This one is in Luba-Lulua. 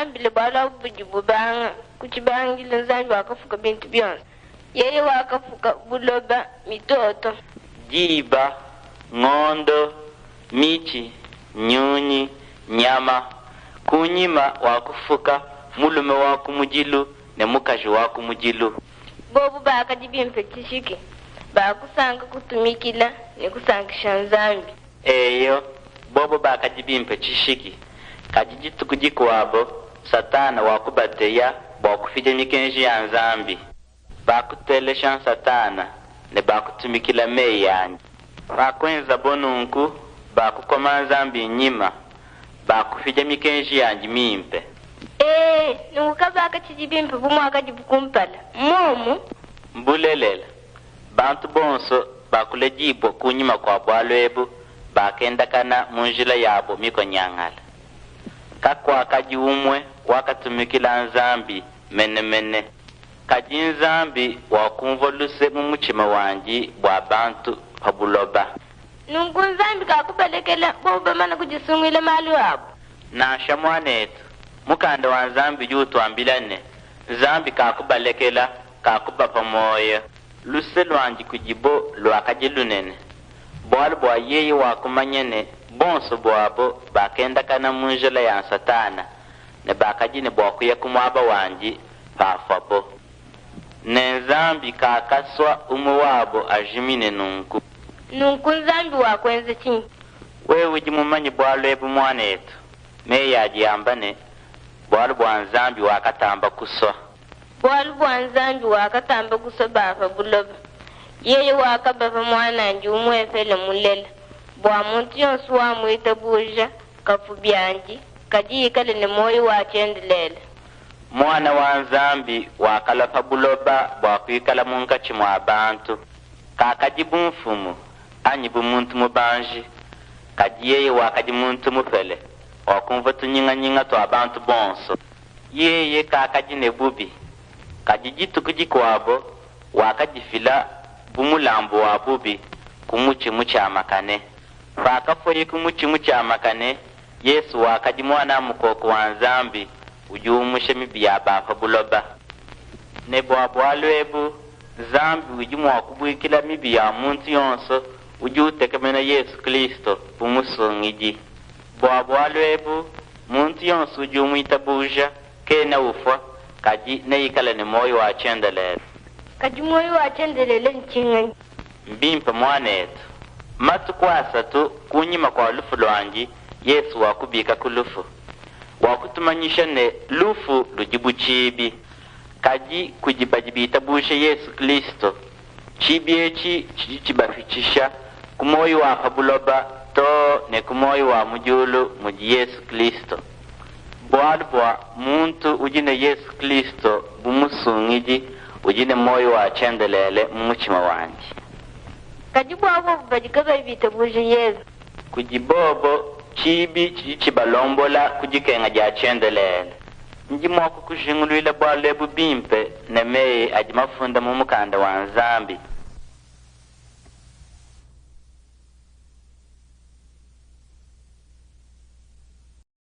Nkuambile bualu abu budi bubanga ku tshibangidilu Nzambi wakafuka bintu bionso. Yeye wakafuka buloba, mitoto. Diba, ngondo, mitshi, nyunyi, nyama. Kunyima wakufuka mulume wa kumudilu ne mukaji wa kumudilu. Bobu bakadi bimpe tshishiki. Bakusanka kutumikila ne kusankisha Nzambi. Eyo, bobo bakadi bimpe tshishiki. Kadi dituku dikuabo Satana wakubateya bua kupidia mikenji ya Nzambi. Bakutelesha Satana ne bakutumikila meyi andi. Pakuenzabo nunku, bakukoma Nzambi nyima, bakupidia mikenji yandi mimpe. Ee, nunku kabakatshidi bimpe bu muakadibu kumpala, mmuomu? Mbulelela. Bantu bonso bakuledibua kunyima kua bualu ebu bakendakana mu njila yabo mikonyangale. Kakuakadi umue wakatumikila Nzambi mene mene. Kadi Nzambi wakunvua luse mu mutshima wandi bua bantu pa buloba. Nunku Nzambi kakubalekela, bobu bamane kudisunguila malu abu. Nansha muanetu, Mukanda wa Nzambi udi utuambila ne, Nzambi kakubalekela, kakubapua muoyo. Luse luandi kudibo luakadi lunene, bualu bua yeye wakumanya ne buonso buabo bakendakana mu njila ya Satana ne bakadi ne bua kuya ku muaba wandi pafuabo. Ne Nzambi kakasua umue wabo ajimine nunku. Nunku Nzambi wakuenza tshinyi? Wewe udi mumanye bualu ebu muanetu, meyi adi amba ne, Bualu bua Nzambi wakatamba kusua. Bualu bua Nzambi wakatamba kusua ba pa buloba, yeye wakabapa Muan'andi umuepele mulela, bua muntu yonso wamuitabuja kafu biandi, kadi ikale ne muoyo wa tshiendelele. Muana wa Nzambi wakalua pa buloba bua kuikala munkatshi mua bantu. Kakadi bu mfumu, anyi bu muntu mubanji, kadi yeye wakadi muntu mupele, wakunvua tunyinganyinga tua bantu bonso. Yeye kakadi ne bubi, kadi dituku dikuabo wakadifila bu mulambu wa bubi ku mutshi mutshiamakane. Pakafueye ku mutshi mutshiamakane, Yesu wakadi Muana a Mukoko wa Nzambi udi umusha mibi ya ba pa buloba. Ne bua bualu ebu Nzambi udi mua kubuikila mibi ya muntu yonso udi utekemena Yesu Kilisto bu Musungidi. Bua bualu ebu muntu yonso udi umuitabuja kena ufua kadi neikale ne muoyo wa tshiendelele. Kadi muoyo wa tshiendelele ntshinganyi? Mbimpe muanetu. Matuku asatu kunyima kua lufu luandi, Yesu wakubika ku lufu. Wakutumanyisha ne lufu ludi bu tshibi. Kadi kudi badi bitabusha Yesu Kilisto, tshibi etshi tshidi tshibapitshisha ku muoyo wa pa buloba too ne ku muoyo wa mu diulu mudi Yesu Kilisto. Bualu bua muntu udi ne Yesu Kilisto bu Musungidi udi ne muoyo wa tshiendelele mu mutshima wandi. Kadi bua bobo badi kabayi bitabuja Yezu? Kudi bobo, tshibi tshidi tshibalombola ku dikenga dia tshiendelele. Ndi mua kukujinguluila bualu ebu bimpe ne meyi adi mafunda mu Mukanda wa Nzambi.